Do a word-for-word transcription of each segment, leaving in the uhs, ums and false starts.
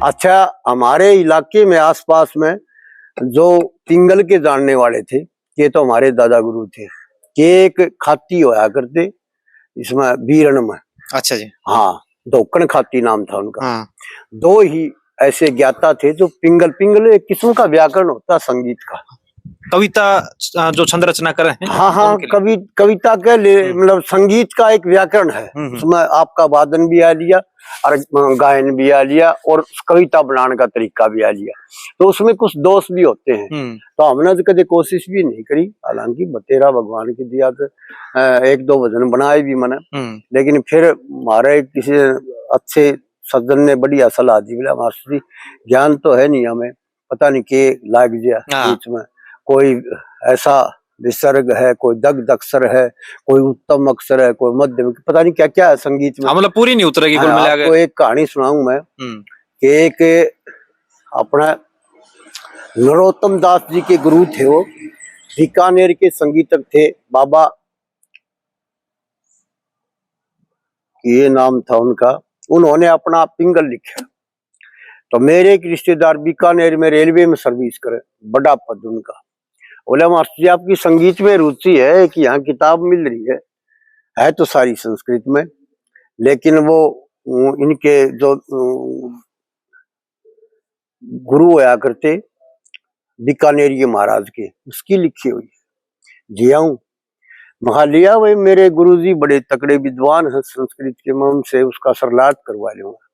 अच्छा, हमारे इलाके में, आसपास में जो पिंगल के जानने वाले थे, ये तो हमारे दादा गुरु थे, ये एक खाती होया करते, इसमें बीरण में। अच्छा जी। हाँ, धोकन खाती नाम था उनका। हाँ। दो ही ऐसे ज्ञाता थे जो पिंगल, पिंगल एक किस्म का व्याकरण होता है संगीत का। कविता, अ, जो छंद रचना करे हैं, हाँ, हाँ, उनके लिए। कवि-, कविता के लिए, हम्म। मतलब, संगीत का एक व्याकरण है। हम्म, हम्म। उसमें आपका वादन भी आ लिया और, अ, गायन भी आ लिया और कविता बनाने का तरीका भी आ लिया, तो उसमें कुछ दोष भी होते हैं। हम्म। तो हमने तो कभी कोशिश भी नहीं करी, हालांकि बतेरा भगवान की दिया तो, अ, एक दो भजन बनाए भी मैंने, हम्म। लेकिन फिर हमारे किसी अच्छे सज्जन ने बढ़िया सलाह दी, बोला, "मास्टर जी, ज्ञान तो है नहीं हमें, पता नहीं के लाग गया हाँ। बीच में, कोई ऐसा विसर्ग है, कोई दग्ध अक्षर है, कोई उत्तम अक्षर है, कोई मध्यम, पता नहीं क्या क्या है संगीत में।" हाँ, मतलब, पूरी नहीं उतरेगी कुल हाँ, मिला के। आपको एक कहानी सुनाऊं मैं हम्म। कि एक अपना नरोत्तम दास जी के गुरु थे, वो बीकानेर के संगीतक थे, बाबा, ये नाम था उनका। उन्होंने अपना पिंगल लिखा। तो मेरे एक रिश्तेदार बीकानेर में रेलवे में सर्विस करे, बड़ा पद उनका, बोले, "मास्टर जी, आपकी संगीत में रुचि है, एक यहाँ किताब मिल रही है, है तो सारी संस्कृत में, लेकिन वो, वो इनके जो, अ, गुरु होया करते बीकानेरी महाराज के, उसकी लिखी हुई है, ले आऊं?" मखा, "ले आ भाई, मेरे गुरुजी बड़े तकड़े विद्वान हैं संस्कृत के, मैं उनसे उसका सरलाट करवा लूंगा।"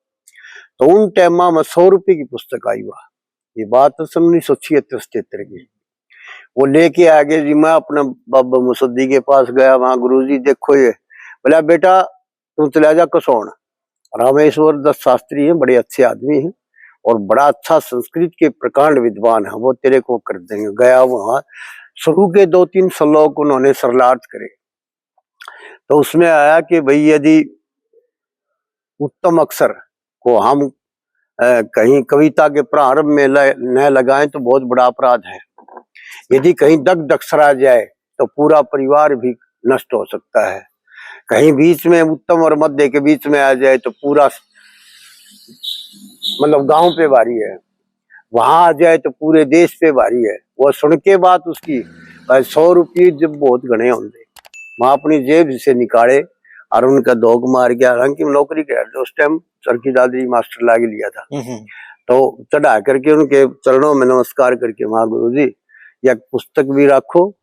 तो उन टाइमा में सौ रुपये की पुस्तक आई हुआ, ये बात सन उन्नीस सौ छिहत्तर सतहत्तर की। वो लेके आ गए जी, मैं अपने बाबा मुसद्दी के पास गया, वहां, "गुरुजी, देखो ये।" बोला, "बेटा, तू चला जा कसौन।" रामेश्वर दत्त शास्त्री हैं, बड़े अच्छे आदमी हैं और बड़ा अच्छा संस्कृत के प्रकांड विद्वान हैं, वो तेरे को कर देंगे। गया वहां, शुरू के दो तीन श्लोक उन्होंने सरलार्थ करे, तो उसमें आया कि भाई, यदि उत्तम अक्षर को हम, अ, कहीं कविता के प्रारंभ में ल-, न लगाएं तो बहुत बड़ा अपराध है। यदि कहीं दग्ध अक्षर आ जाए तो पूरा परिवार भी नष्ट हो सकता है। कहीं बीच में, उत्तम और मध्य के बीच में आ जाए तो पूरा, मतलब, गांव पे भारी है, वहां आ जाए तो पूरे देश पे भारी है। वो सुन के बात उसकी, भाई, सौ रुपये जब बहुत घणे होंगे, वहां अपनी जेब से निकाले और उनका धोक मार के, हालांकि नौकरी कर रहे थे उस टाइम, चरखी दादरी मास्टर लाग लिया था। हम्म, हम्म। तो चढ़ा करके उनके चरणों में नमस्कार करके, "वहां गुरुजी, यह पुस्तक भी रखो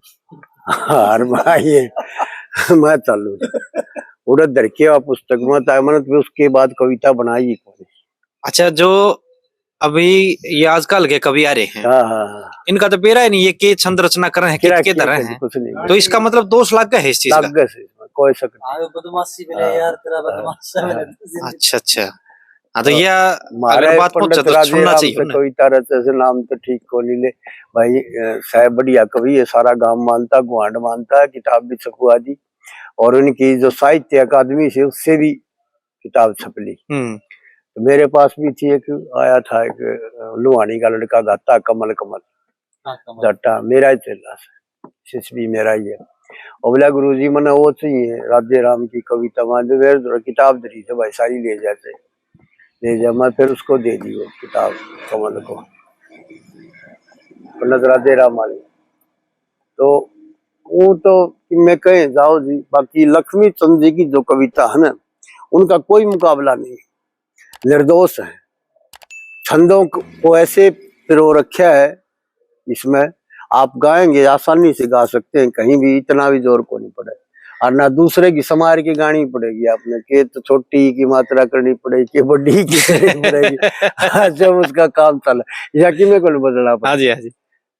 और मैं ये, मैं चालू।" उड़े धर के आ पुस्तक में, ताय मैंने तो उसके बाद कविता बनाई ही कोनी। अच्छा, जो अभी ये आजकल के कवि आ रहे हैं, हाँ, हाँ, हाँ। इनका तो बेरा ही नहीं, ये के छंद रचना कर रहे हैं, किरा कित के के धर रहे कुछ, हैं। कुछ नहीं। तो इसका मतलब दोष लाग गया है इस चीज का? लाग गया से, कोई शक नहीं। हाँ, बदमाशी भी नहीं हाँ, यार, तेरा हाँ, बदमाश है हाँ। मेरे। अच्छा, अच्छा। हाँ, तो हाँ, यह हमारे अगर बात पहुंचे पंडित तो राधे सुनना राम चाहिए से ना। कविता रचे से नाम तो ठीक को नहीं ले भाई, अ, साहब बढ़िया कवि है, सारा गांव मानता, गुआंढ मानता है, किताब भी छपवा दी और उनकी जो साहित्य अकादमी से, उससे भी किताब छप ली। हम्म। तो मेरे पास भी थी एक, आया था एक, अ, लुहानी का लड़का गाता, कमल कमल। हाँ, कमल। जाटा, मेरा ही चेला से, शिष्य भी मेरा ही है। और बोला, "गुरुजी, मने वो चाहिए, राधे राम की कविता, वहां जो मेरे, किताब धरी से भाई, सारी ले जाते, ले जा।" मैं फिर उसको दे दी वो किताब, कमल को, पंडित राधे राम वाली। तो वो तो मैं कहे जाओ जी, बाकी लक्ष्मी चंद जी की जो कविता है ना, उनका कोई मुकाबला नहीं, निर्दोष है। छंदों को ऐसे पिरो रखा है इसमें, आप गाएंगे, आसानी से गा सकते हैं, कहीं भी इतना भी जोर को नहीं पड़े, और ना दूसरे की समार के गानी पड़ेगी आपने, के तो छोटी की मात्रा करनी पड़ेगी, के बड़ी की करनी पड़ेगी। जब उसका काम चला, या कि मैं को बदलना पड़ेगा। हाँ जी, हाँ जी।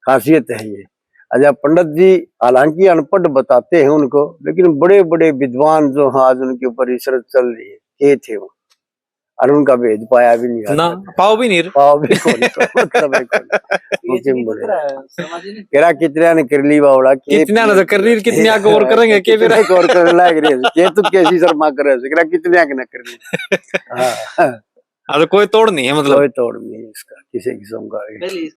खासियत है ये। अच्छा, पंडित जी हालांकि अनपढ़ बताते हैं उनको, लेकिन बड़े-बड़े विद्वान जो हैं, आज उनके ऊपर रिसर्च चल रही है, ये थे वो। और उनका भेद पाया भी नहीं आज ना, तक। पाओ भी नहीं रे। पाओ भी कोनी, कोई मतलब है कोनी। वो PhD क्यों बोले? कितना है, समझ ही नहीं। केरा कितने ने कर ली बावड़ा, के कितने ने तो कर ली, कितने गौर करेंगे, के कितने बेरा गौर करने लाग रहे हैं, के तू कैसी शर्मा कर रहे हो, केरा कितने के ना कर ली। हाँ। हाँ, तो कोई तोड़ नहीं है, मतलब। कोई तोड़ नहीं है इसका, किसी किस्म का भी। पहले